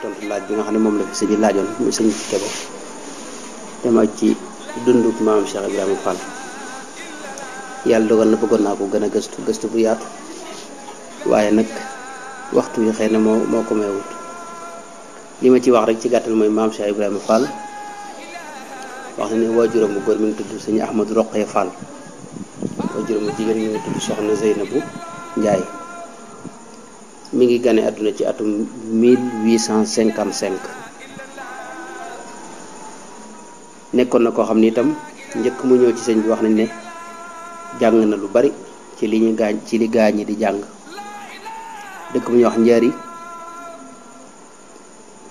tontu laaj bi nga xam ne moom la fi sëñ bi laajoon muy sëñ Kebe dama ci dunduk maam Cheikh Ibrahima Fall. yàlla dogal na bëggoon naa ko gën a gëstu bu yaatu waaye nag waxtu wi xëy na moo ko mayewut li ma ci wax rek ci gàttal mooy maam Cheikh Ibrahima Fall wax na ne waajuram bu góor mi ngi tudd sëñ Ahmadou Roqee Fall waajuram bu jigéen mi ngi tudd soxna Zeynabu Njaay mi ngi gane àdduna ci atum 1855 nekkoon na koo xam ni itam njëkk mu ñëw ci sëñ bi wax nañ ne jàng na lu bari ci li ñu gaañ ci li gaañi di jàng dëkk bu ñuy wax Njaari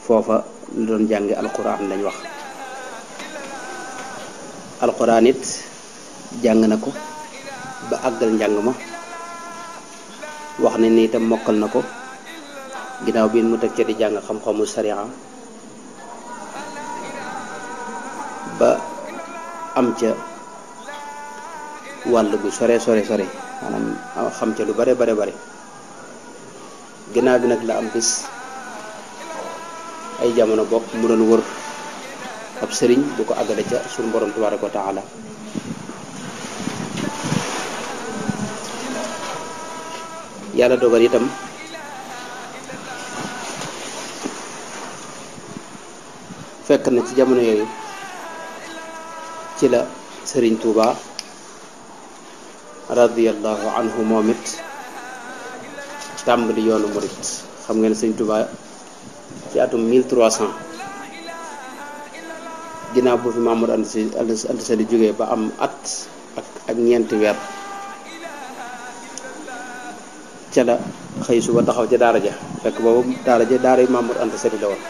foofa lu doon jànge alquran lañ wax alquran it jàng na ko ba àggal njàng ma wax ne ni itam mokkal na ko ginnaaw bi mu teg ca di jàng xam-xamu sariya ba am ca wàll gu sore maanaam xam ca lu bare ginnaaw bi nag la am bis ay jamono bokk mu doon wër ab sëriñ bu ko àggale ca suñu borom tabaaraka wa taala yàlla dogal itam fekk na ci jamono yooyu ci la sëriñ Tuuba radiyallahu anhu moom it tàmbali yoonu murit xam ngeen sëriñ Tuuba ci atum 1300 ginnaaw bu fi Mamadou Anta Sali jógee ba am at ak ñeenti weer ca la xëy suba taxaw ca daara ja fekk boobu daara ja daara yu Mamadou Anta Sali la woon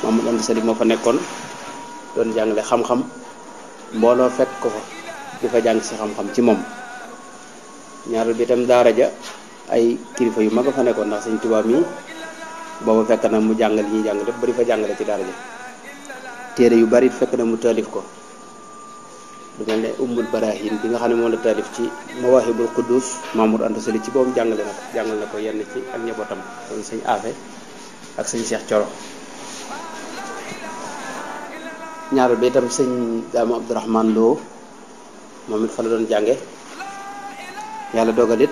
Mamadou Anta Sali moo fa nekkoon doon jàngale xam-xam mbooloo fekk ko fa di fa jàng si xam-xam ci moom ñaareel bi itam daara ja ay kilifa yu mag a fa nekkoon ndax sëñ Tuubaa mi boobu fekk na mu jàngal yi ñuy jàng lépp bari fa jàngale ci daara ja téere yu bari fekk na mu taalif ko lu mel ne ummul barahin bi nga xam ne moom la taalif ci mawahibul quddus Mamadou Anta Sali ci boobu jàngal na ko yenn ci ak njabootam kon sëñ Afe ak sëñ Cheikh Coro ñaareel bi itam sëñ Daama Abdourahman Lo moom it fa la doon jànge yàlla dogal it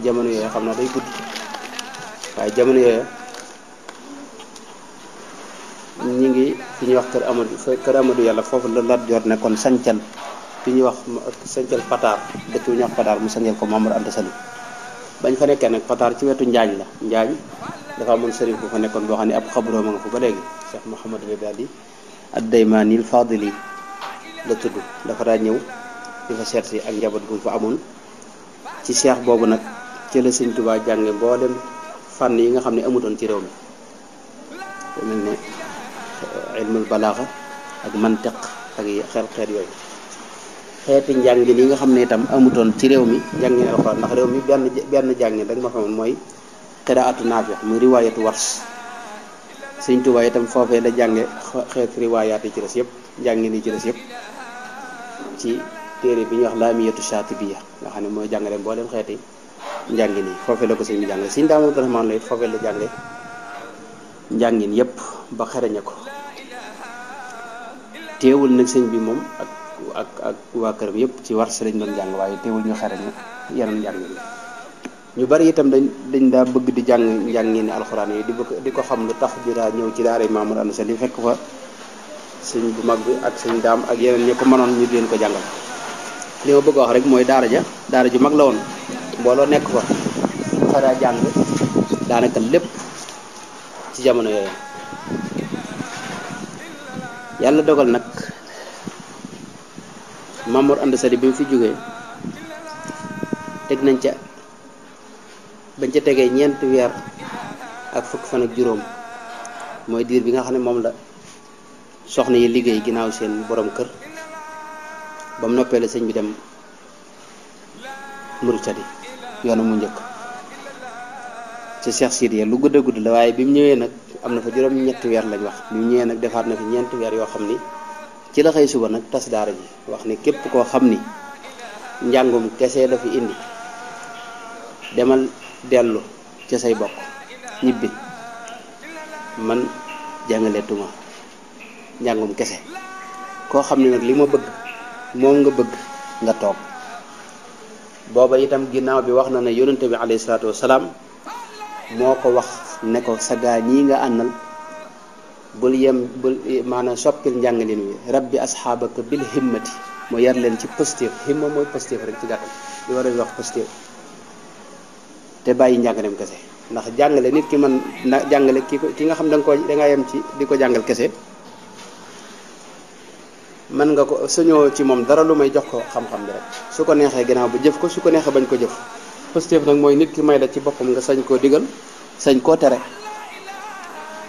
jamono yooyu xam naa day gudd waaye jamono yooyu ñi ngi fi ñuy wax kër Amadou yàlla foofu la Lat Joor nekkoon sancal fi ñuy wax sancal Pataar dëkk bi ñuy wax Pataar mu sancal ko Mamadou Anta Sali bañ fa nekkee nag Pataar ci wetu Njaañ la Njaañ dafa amoon sëriñ bu fa nekkoon boo xam ne ab xabroo ma nga fa ba léegi Cheikh Mouhamadou Badi ad-Daymaanil Fadili la tudd dafa daa ñëw di fa seet si ak njaboot bu fa amoon ci seex boobu nag ci la sëñ Tuubaa jànge mboolem fànn yi nga xam ne amutoon ci réew mi lu mel ne ilmul balaaxa ak mantiq ak xeet yooyu xeeti njàngin yi nga xam ne itam amutoon ci réew mi njàngin alxuraan ndax réew mi benn jàngin rek ma xamoon mooy qiraatu Naafi muy riwaayatu Wars sëñ Tuubaa itam foofee la jànge xeeti riwaayaat yi ci des yëpp njàngin yi ci des yëpp ci téere bi ñuy wax laamiyatu Shaatibiya nga xam ne mooy jàngale mboolem xeeti njàngin yi foofee la ko sëñ bi jàngale sëñ Daama Abdourahmaan la it foofee la jànge njàngin yëpp ba xereñe ko teewul nag sëñ bi moom ak waa këram yëpp ci Wars lañ doon jàng waaye teewul ñu xereñe yeneen njàngin yi ñu bari itam dañ daa bëgg di jàng njàngin alxuraan yi di ko xam lu tax bi daa ñëw ci daara Mamadou Anta Sali fekk fa sëñ bu mag bi ak sëñ daam ak yeneen ñi ko mënoon ñu leen ko jàngal li ma bëgg a wax rek mooy daara ju mag la woon mbooloo nekk fa daa jàng daanaka lépp ci jamono yooyu yàlla dogal nag Mamadou Anta Sali bi mu fi jógee bañ ca tegee ñeenti weer ak fukki fan ak juróom mooy diir bi nga xam ne moom la soxna yi liggéey ginnaaw seen borom kër ba mu noppee la sëñ bi dem Mauritanie yoonu mu njëkk ci Cheikh Sidiya lu gudd a gudd la waaye bi mu ñëwee nag am na fa juróom-ñetti weer lañ wax bi mu ñëwee nag defaat na fi ñeenti weer yoo xam ni ci la xëy suba nag tas daara ji wax ni képp koo xam ni njàngum kese la fi indi demal dellu ca say bokk ñibbi man jàngaleetuma njàngum kese koo xam ne nag li ma bëgg moom nga bëgg nga toog. booba itam ginnaaw bi wax na ne yonente bi alayhi salaatu wasalaam moo ko wax ne ko sa gaa ñii nga àndal bul maanaam soppil njàngalin wi rabbi asxaabaka bil himmati moo yar leen ci positif himma mooy positif rek ci gàttal li war a wax positif te bàyyi njàngaleem kese ndax jàngale nit ki man jàngale ki nga xam da nga yem ci di ko jàngal kese man nga ko sañoo ci moom dara lu may jox ko xam-xam bi rek su ko neexee ginnaaw ba jëf ko su ko neexee bañ ko jëf. positif nag mooy nit ki may la ci boppam nga sañ koo digal sañ koo tere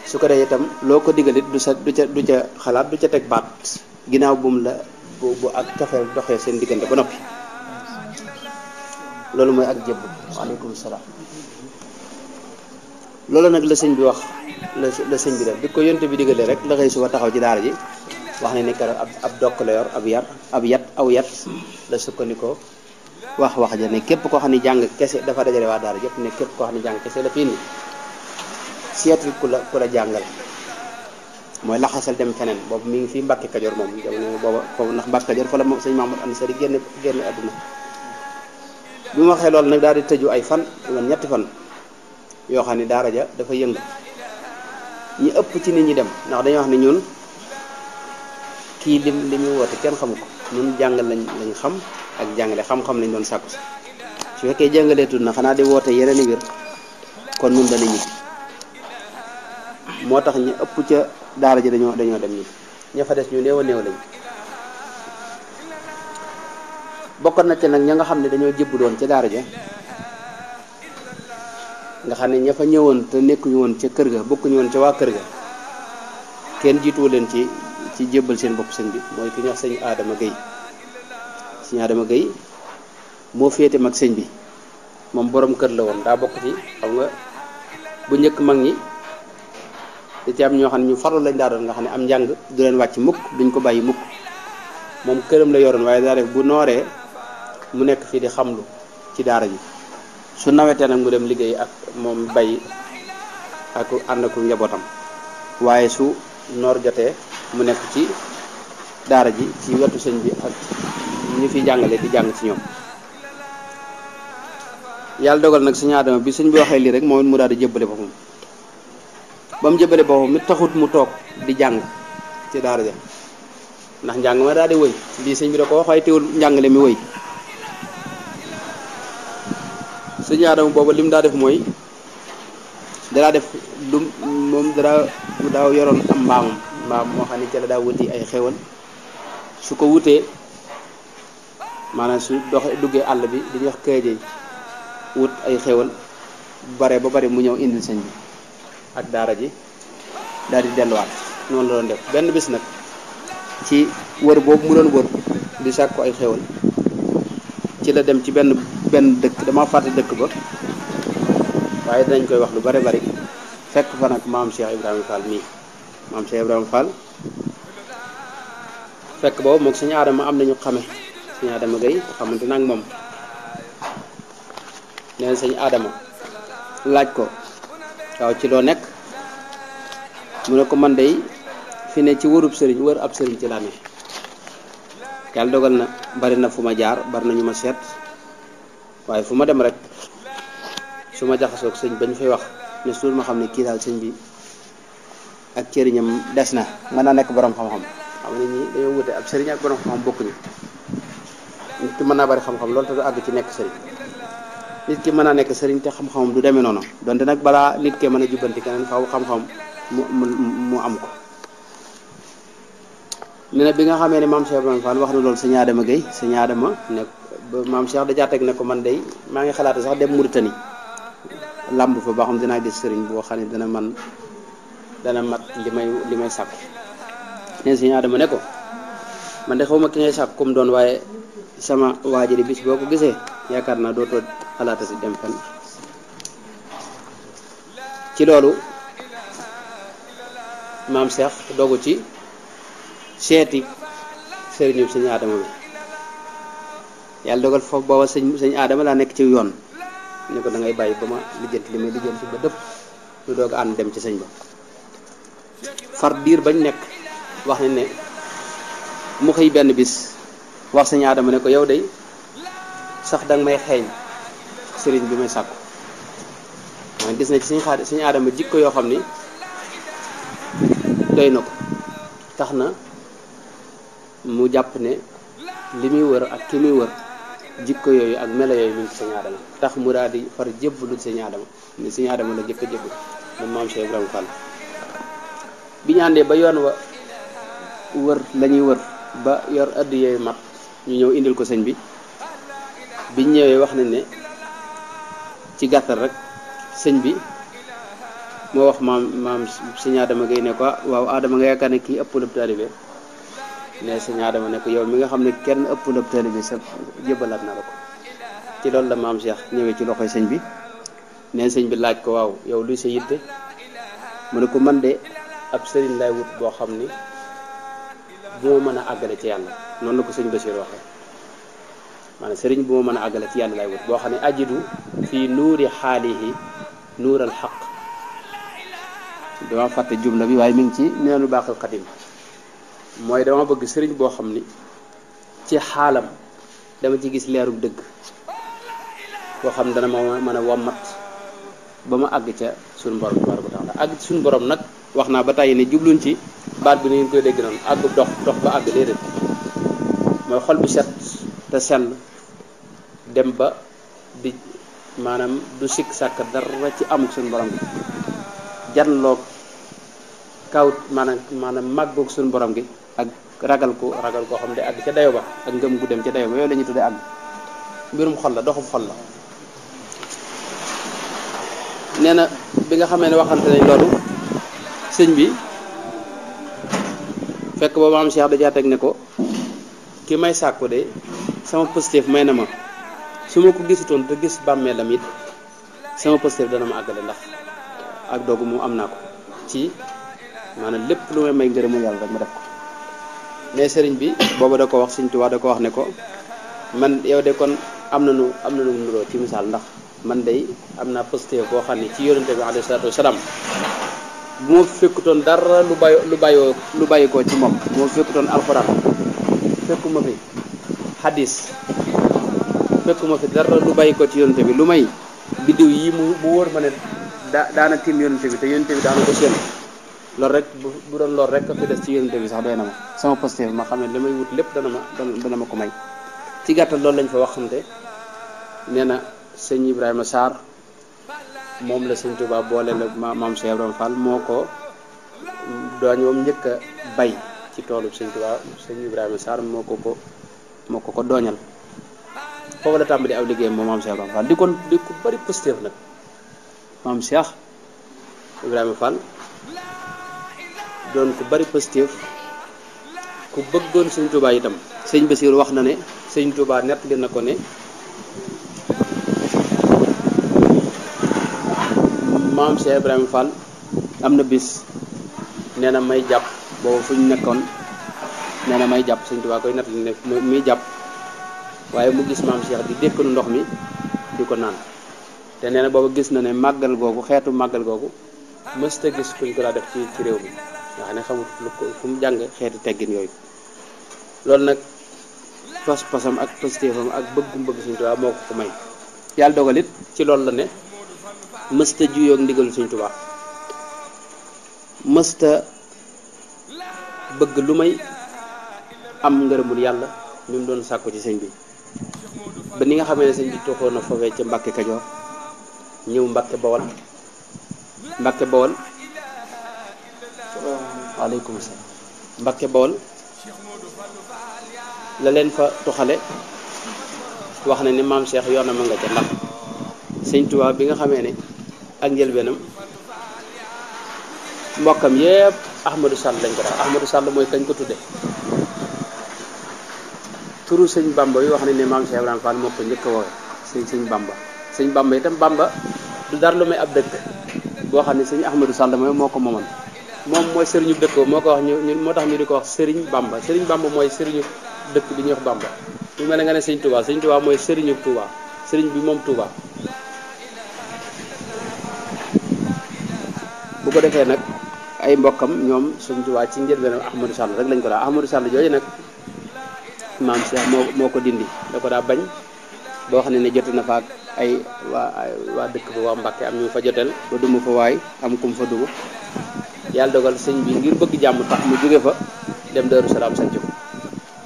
su ko dee itam loo ko digal it du ca xalaat du ca teg baat ginnaaw bu mu la bu ak kafeel doxee seen diggante ba noppi loolu mooy ak jëbb. waaleykum salaam. loolu nag la sëñ bi wax la sëñ bi def di ko yonte bi digalee rek la xëy suba taxaw ci daara ji wax ne ni keroog ab dokk la yor aw yat la sukkandikoo wax ja ne képp koo xam ne jàng kese dafa dajale waa daara yëpp ne képp koo xam ne jàng kese la fi indi seetul ku la jàngal mooy laxasal dem feneen boobu mi ngi fii Mbàkke Kajoor moom jamono booba foofu ndax Mbàkke Kajoor fa la moom sëñ Mamadou Anta Sali génn àdduna bi mu waxee loolu nag daal di tëju ay fan man ñetti fan yoo xam ne daara ja dafa yëngu ñi ëpp ci nit ñi dem ndax dañuy wax ne ñun kii li muy woote kenn xamu ko ñun jàngal lañ xam ak jàngale xam-xam lañ doon sàkku si su fekkee jàngaleetul na xanaa di woote yeneen i wér kon nun dana ñibbi moo tax ñu ëpp ca daara ji dañoo dem ñi ña fa des ñu néew a néew lañ bokkoon na ci nag ña nga xam ne dañoo jëbbu doon ca daara ja nga xam ne ña fa ñëwoon te nekkuñu woon ca kër ga bokkuñu woon ca waa kër ga kenn jiituwu leen ci jébbal seen bopp sëñ bi mooy ki ñuy wax sëñ Adama Gueye sëñ Adama Gueye moo féete mag sëñ bi moom borom kër la woon daa bokk ci xam nga bu njëkk mag ñi da ci am ñoo xam ne ñu farlu lañ daa doon nga xam ne am njàng du leen wàcc mukk duñ ko bàyyi mukk moom këram la yoroon waaye daa def bu nooree mu nekk fii di xamlu ci daara ji su nawetee nag mu dem liggéey ak moom bay ak ànd ak njabootam waaye su noor jotee mu nekk ci daara ji ci wetu sëñ bi ak ñu fi jàngale di jàng ci ñoom yàlla dogal nag sëñ Adama bi sëñ bi waxee lii rek moom it mu daal di jëbbale boppam ba mu jëbbale boppam it taxut mu toog di jàng ci daara ja ndax njàng ma daal di wëy lii sëñ bi da ko wax waaye teewul njàngale mi wëy sëñ Adama booba li mu daa def mooy danaa def lu moom daa yoroon am mbaam moo xam ne ca la daa wuti ay xewal su ko wutee maanaam su duggee àll bi di ñuy wax këjee wut ay xewal bare ba bare mu ñëw indil sëñ bi ak daara ji daal di delluwaat noonu la doon def benn bis nag ci wër boobu mu doon wër di sàkku ay xewal ci la dem ci benn dëkk dama fàtte dëkk ba waaye dinañ koy wax lu bare bari fekk fa nag maam Cheikh Ibrahima Fall mii maam Cheikh Ibrahima Fall fekk boobu moog sëñ Adama am nañu xame sëñ Adama Gueye xamante nag moom nee na sëñ Adama laaj ko waaw ci loo nekk mu ne ko man day fi ne ci wër ab sëriñ ci laa ne yàlla dogal na bari na fu ma jaar bari na ñu ma seet waaye fu ma dem rek su ma jaxasoog sëñ bañ fay wax ne suul ma xam ne kii daal sëñ bi ak cëriñam des na mën naa nekk borom xam-xam xam ne ñi dañoo wute ab sëriñ ak borom xam-xam bokkuñu nit ki mën naa bari xam-xam loolu te du àgg ci nekk sëriñ nit ki mën naa nekk sëriñ te xam-xamam du demee noonu donte nag balaa nit ke mën a jubbanti keneen faaw xam-xam mu am ko. nee na bi nga xamee ne maam Cheikh Ibrahima Fall wax na loolu sëñ Adama Gueye sëñ Adama ne ba maam Cheikh dajaa teg ne ko man day maa ngi xalaat sax dem Mauritanie làmb fa boo xam dinaa gis sëriñ boo xam ne dana mat li may sàkk. nee na sëñ Adama ne ko man de xaw ma ki ngay sàkk comme doon waaye sama waajiri bis boo ko gisee yaakaar naa dootoo xalaata si dem fenn. ci loolu maam Cheikh dogu ci seeti sëriñu sëñ Adama bi yàlla dogal foofu booba sëñ Adama laa nekk ci yoon ne ko da ngay bàyyi ba ma lijjanti li may lijjanti ba dëpp lu doog ànd dem ci sëñ ba far diir bañ nekk wax nañ ne mu xëy benn bis wax sëñ Adama ne ko yow day sax danga may xeeñ sëriñ bi may sàkku mooy gis na ci sëñ Adama jikko yoo xam ni doy na ko tax na mu jàpp ne li muy wër ak ki muy wër jikko yooyu ak melo yooyu mi ngi ci sëñ Adama tax mu daal di far jébbalu sëñ Adama ni sëñ Adama la jëkk a jébbalu moom maam Cheikh Ibrahima Fall bi ñu àndee ba yoon wa wër la ñuy wër ba yor addi yooyu mat ñu ñëw indil ko sëñ bi biñ ñëwee wax nañ ne ci gàttal rek sëñ bi moo wax maam sëñ Adama Gueye ne ko waaw Adama nga yaakaar ne kii ëpp la taalibe ne sëñ Adama ne ko yow mi nga xam ne kenn ëpp la taalibe sa jëbbalaat na la ko ci loolu la maam Cheikh ñëwee ci loxoy sëñ bi ne sëñ bi laaj ko waaw yow luy sa yitte mu ne ko man de ab sëriñ lay wut boo xam ni bu ma mën a àggale ci yàlla noonu la ko sëñ Basiir waxee maanaam sëriñ bu ma mën a àggale ci yàlla lay wut boo xam ne ajidu fii nuuri xaalihi nuural xaq dama fàtte jumla bi waaye mi ngi ci Minanul Baaxil Xadim mooy dama bëgg sëriñ boo xam ni ci xaalam dama ci gis leerub dëgg boo xam ne dana ma mën a wommat ba ma àgg ca suñu borom tabaaraka wa taala àgg ci suñu borom nag wax naa ba tàyyi ne jubluñ ci baat bi ni ngeen koy dégg noonu àgg dox ba àgg déedéet mooy xol bu set te sell dem ba di maanaam du sikk sàkk dara ci amuk suñu borom gi janloog kaw maanaam màggoog suñu borom gi ak ragal koo xam ne àgg ca dayo ba ak ngëm gu dem ca dayo ba yooyu la ñuy tuddee àgg mbirum xol la doxum xol la nee na bi nga xamee ne waxante nañ loolu sëñ bi fekk boobu am Cheikh da teg ne ko ki may sàkku de sama positif may na ma su ma ko gisutoon te gis bàmmeelam it sama positif dana ma àggale ndax ak doogu mu am naa ko ci maanaam lépp lu may ngërëmul yàlla rek ma def ko mais sëriñ bi booba da ko wax Sëñ Tuubaa da ko wax ne ko man yow de kon am na nu nuroo ci misaal ndax man day am naa positif boo xam ne ci yonente bi alayhi salaatu wasalaam bu ma fekkutoon dara lu bàyyi ko ci moom bu ma fekkutoon alxuraan fekkuma fi hadis fekkuma fi dara lu bàyyi ko ci yonente bi lu may biddiw yi mu wóor ma ne daana tiim yonente bi te yonente bi daana ko seen loolu rek bu doon loolu rek fi des ci yonente bi sax doy na ma sama positif ma xam ne li may wut lépp dana ma ko may ci gàttal loolu lañ fa waxante nee na sëñ Ibrahima Sarr moom la sëñ Touba boole la maam Cheikh Ibrahima Fall moo ko dooñ moom njëkk a bay ci toolu sëñ Touba sëñ Ibrahima Sarr moo ko dooñal foofu la tàmbali aw liggéeyam moom maam Cheikh Ibrahima Fall di ko bari positif nag maam Cheikh Ibrahima Fall doon ku bari positif ku bëggoon sëñ Touba itam sëñ Basiir wax na ne sëñ Touba nettali na ko ne maam Cheikh Ibrahima Fall am na bis nee na may jàpp boobu fu ñu nekkoon nee na may jàpp sëñ Touba koy nettali ne muy jàpp waaye mu gis maam Cheikh di dékkanu ndox mi di ko naan te nee na boobu gis na ne màggal googu xeetu màggal googu mësta gis kuñ ko daa def ci réew mi nga xam ne xamul fu mu jàng xeetu teggin yooyu loolu nag pas-pasam ak positifam ak bëgg Sëñ Tuubaa moo ko may yàlla dogal it ci loolu la ne mësta juyoog ndigalu Sëñ Tuubaa mësta bëgg lu may am ngërëmul yàlla mi mu doon sàkku ci sëñ bi ba ni nga xamee ne sëñ bi toxoon na foofee ca Mbàkke Kajoor ñëw Mbàkke Bawol waaleykum salaam Mbàkke Bawol la leen fa toxale wax na ni maam Cheikh yoonam a nga ca ndax sëñ Tuubaa bi nga xamee ne ak njëlbeenam mbokkam yépp Ahmadou Sall lañ ko tax Ahmadou Sall mooy kañ ko tudde turu sëñ Bamba yi wax nañ ne maam Cheikh Ibrahima Fall moo ko njëkk a woowe sëñ Bamba itam Bamba du dara lu may ab dëkk boo xam ne sëñ Ahmadou Sall moo ko moomoon moom mooy sëriñu dëkk moo ko wax ñu moo tax ñu di ko wax sëriñ Bamba mooy sëriñu dëkk bi ñuy wax Bamba mu mel ne nga ne sëñ Touba mooy sëriñu Touba sëriñ bi moom Touba bu ko defee nag ay mbokkam ñoom Sëñ Tuubaa ci njëlbeenam Ahmadou Sall rek lañ ko daa Ahmadou Sall jooju nag maam Cheikh moo ko dindi da ko daa bañ boo xam ne jote na fa ak ay waa dëkk ba waa Mbàkke am ñu fa joteel ba duma fa waay am kum fa duma yàlla dogal sëñ bi ngir bëgg jàmm tax mu jóge fa dem Daaru Salaam sanc ko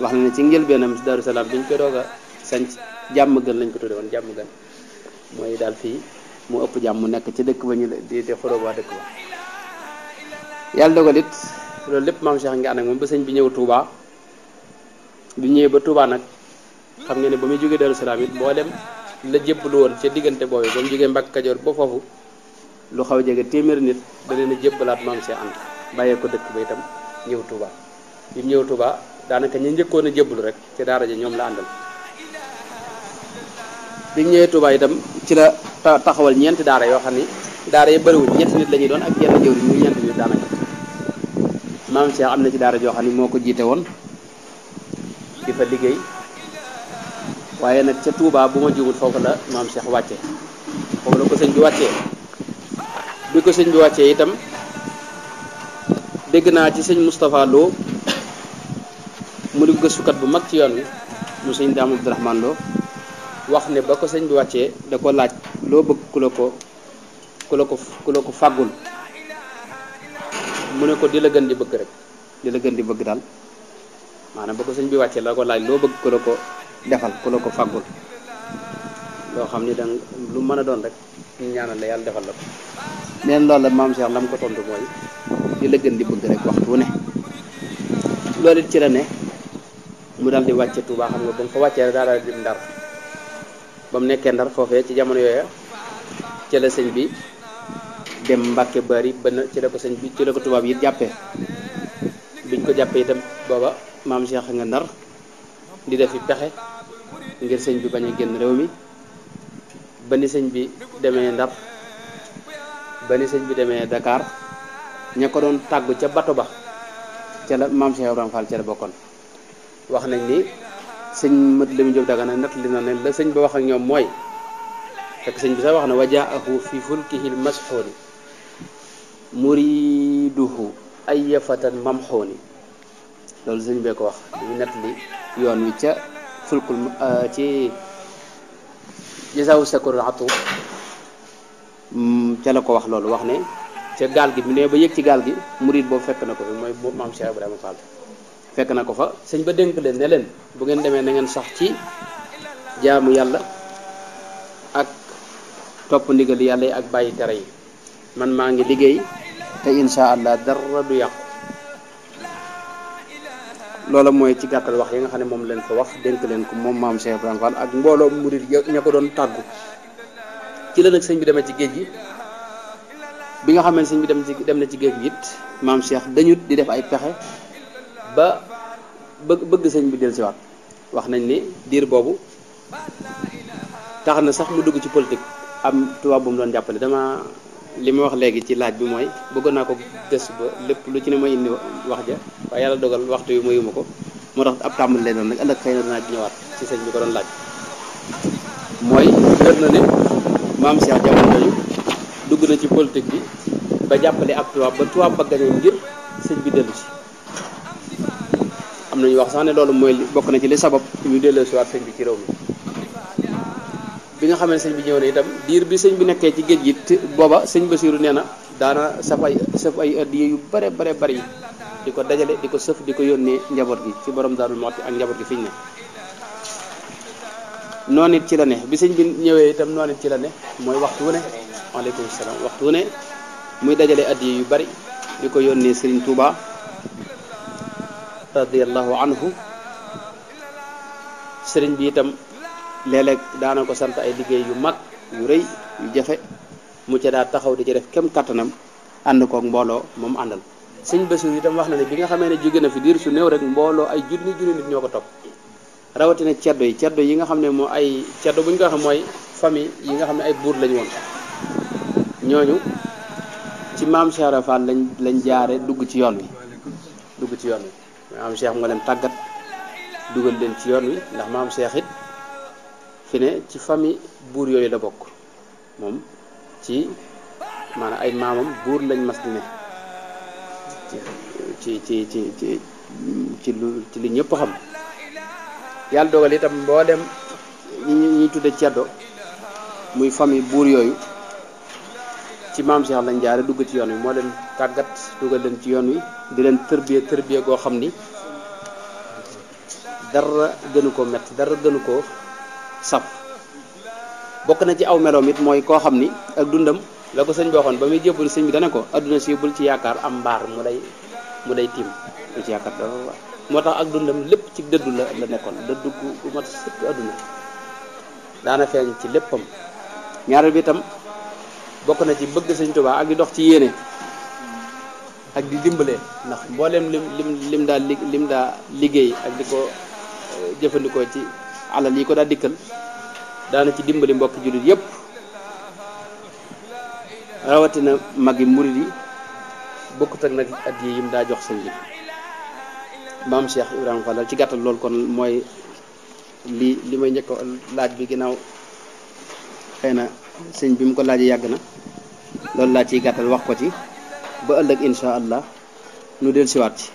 wax na ne ci njëlbeenam Daaru Salaam bi ñu koy doog a sanc jàmm gën lañ ko tudde woon jàmm gën mooy daal fii mu ëpp jàmm mu nekk ci dëkk ba ñu di xuroo waa dëkk ba yàlla dogal it loolu lépp maam Cheikh ngi ànd ak moom ba sëñ bi ñëw Touba bi ñëwee ba Touba nag xam nga ne ba muy jógee Daaru Salaam it boo dem la jébbalu woon ca diggante boobu ba mu jógee Mbàkke Kajoor ba foofu lu xaw a jege téeméeri nit da leen a jébbalaat maam Cheikh Anta bàyyee ko dëkk ba itam ñëw Touba bi mu ñëw Touba daanaka ñu njëkkoon a jébbalu rek ci daara ja ñoom la àndal bi mu ñëwee Touba itam ci la taxawal ñeenti daara yoo xam ni daara yi bëriwul ñetti nit la ñuy doon ak yenn jëwriñ muy ñeenti nit daanaka maam Cheikh am na ci daara joo xam ni moo ko jiite woon di fa liggéey waaye nag ca Touba bu ma juumut foofu la maam Cheikh wàcce foofu la ko sëñ bi wàccee bi ko sëñ bi wàccee itam dégg naa ci sëñ Moustapha Lo mu di gëstukat bu mag ci yoon wi mu sëñ Daam Abdourahmane Lo wax ne ba ko sëñ bi wàccee da ko laaj loo bëgg ku la ko fàggul mu ne ko di la gën di bëgg rek di la gën di bëgg daal maanaam ba ko sëñ bi wàccee la ko laaj loo bëgg ku la ko defal ku la ko fàggul loo xam ni danga lu mën a doon rek ñu ñaanal la yàlla defal la ko neen loolu la maam Cheikh la mu ko tontu mooy di la gën di bëgg rek waxtu wu ne loolu it ci la ne mu dal di wàcce Touba xam nga ba mu fa wàccee daa daal di Ndar ba mu nekkee Ndar foofee ci jamono yooya ci la sëñ bi dem Mbàkke Bari ba ci la ko sëñ bi ci la ko tubaab yi jàppee biñ ko jàppee itam booba maam Cheikh nga Ndar di defi pexe ngir sëñ bi bañ a génn réew mi ba ni sëñ bi demee Ndar ba ni sëñ bi demee Dakar ña ko doon tàggu ca bato ba ca la maam Cheikh Ibrahima Fall ca la bokkoon wax nañ ni sëñ Mat Lamin Jóob Dagana nett li na ne la sëñ ba wax ak ñoom mooy fekk sëñ bi sax wax na wajaahu fi fulkihil masxooni muriduhu ay yafatan mamxooni loolu sëñ bee ko wax ñu nett li yoon wi ca fulkul ci jasawu sakurul atu ca la ko wax loolu wax ne ca gaal gi mu ne ba yëg ci gaal gi murid boobu fekk na ko fi mooy maam Cheikh Ibrahima Fall fekk na ko fa sëñ ba dénk leen ne leen bu ngeen demee na ngeen sax ci jaamu yàlla ak topp ndigal yàlla yi ak bàyyi tere yi man maa ngi liggéey te insha allah dara du yàqu loola mooy ci gàttal wax yi nga xam ne moom leen fa wax dénk leen ko moom maam Cheikh Ibrahima Fall ak mbooloo murid ña ko doon tàggu ci la nag sëñ bi demee ci géej gi bi nga xam ne sëñ bi dem na ci géej gi it maam Cheikh dañut di def ay pexe ba bëgg sëñ bi dellusiwaat wax nañ ni diir boobu tax na sax mu dugg ci politique am tubaab bu mu doon jàppale dama li ma wax léegi ci laaj bi mooy bëggoon naa ko gëstu ba lépp lu ci ne ma indi wax ja waaye yàlla dogal waxtu yu mayuma ko moo tax ab tàmbali lay doon nag ëllëg xëy na dinaa ci ñëwaat ci sëñ bi ko doon laaj mooy wér na ne maam Cheikh jamono yooyu dugg na ci politique bi ba jàppale ab tubaab ba tubaab ba gañe ngir sëñ bi dellu si am nañu wax sax ne loolu mooy bokk na ci li sabab ñu delloo si waat sëñ bi ci réew mi bi nga xam ne sëñ bi ñëw na itam diir bi sëñ bi nekkee ci géej gi booba sëñ Basiiru nee na daana saf ay addiya yu bare bari di ko dajale di ko sëf di ko yónnee njaboot gi ci borom Daaru Muxti ak njaboot gi fi ñu ne noonu it ci la ne bi sëñ bi ñëwee itam noonu it ci la ne mooy waxtu wu ne waaleykum salaam waxtu wu ne muy dajale addiya yu bari di ko yónnee Sëriñ Tuuba radiyallahu anhu sëriñ bi itam léeg-léeg daana ko sant ay liggéey yu mag yu rëy yu jafe mu ca daa taxaw di ci def kem kattanam ànd koog mbooloo moom àndal sëñ Basiru itam wax na ne bi nga xamee ne jóge na fi diir su néew rek mbooloo ay junni nit ñoo ko topp rawatina ceddo yi nga xam ne moo ay ceddo bu ñu ko waxee mooy famille yi nga xam ne ay buur lañu woon ñooñu ci maam Cheikh Ibra Fall lañ jaare dugg ci yoon wi maam Cheikh nga leen tàggat dugal leen ci yoon wi ndax maam Cheikh it fi ne ci famille buur yooyu la bokk moom ci maanaam ay maamam buur lañ mas di ne ci ci ci ci ci lu ñëpp xam. yàlla dogal itam mboolem ñi tudde ceddo muy famille buur yooyu ci maam Cheikh lañ jaare dugg ci yoon wi moo leen tàggat dugal leen ci yoon wi di leen tërbiye goo xam ni dara gënu ko metti dara gënu ko saf. bokk na ci aw meloom it mooy koo xam ni ak dundam la ko sëñ bi waxoon ba muy jébbal sëñ bi dana ko adduna si bul ci yaakaar am mbaar mu day tiim bul ci yaakaar dara. moo tax ak dundam lépp ci dëddu la nekkoon dëddu gu mat sëkk adduna daana feeñ ci léppam. ñaareel bi itam bokk na ci bëgg sëñ Tuubaa ak di dox ci yéene ak di dimbale ndax mboolem lim daa liggéey ak di ko jëfandikoo ci alal yi ko daa dikkal daana ci dimbali mbokki jullit yépp rawatina magi murid yi bokkut ak nag at yi yim daa jox sëñ bi. maam Cheikh Ibrahima Fall ci gàttal loolu kon mooy li may njëkk laaj bi ginnaaw xëy na sëñ bi mu ko laajee yàgg na loolu laa ciy gàttal wax ko ci ba ëllëg incha allah nu del siwaat ci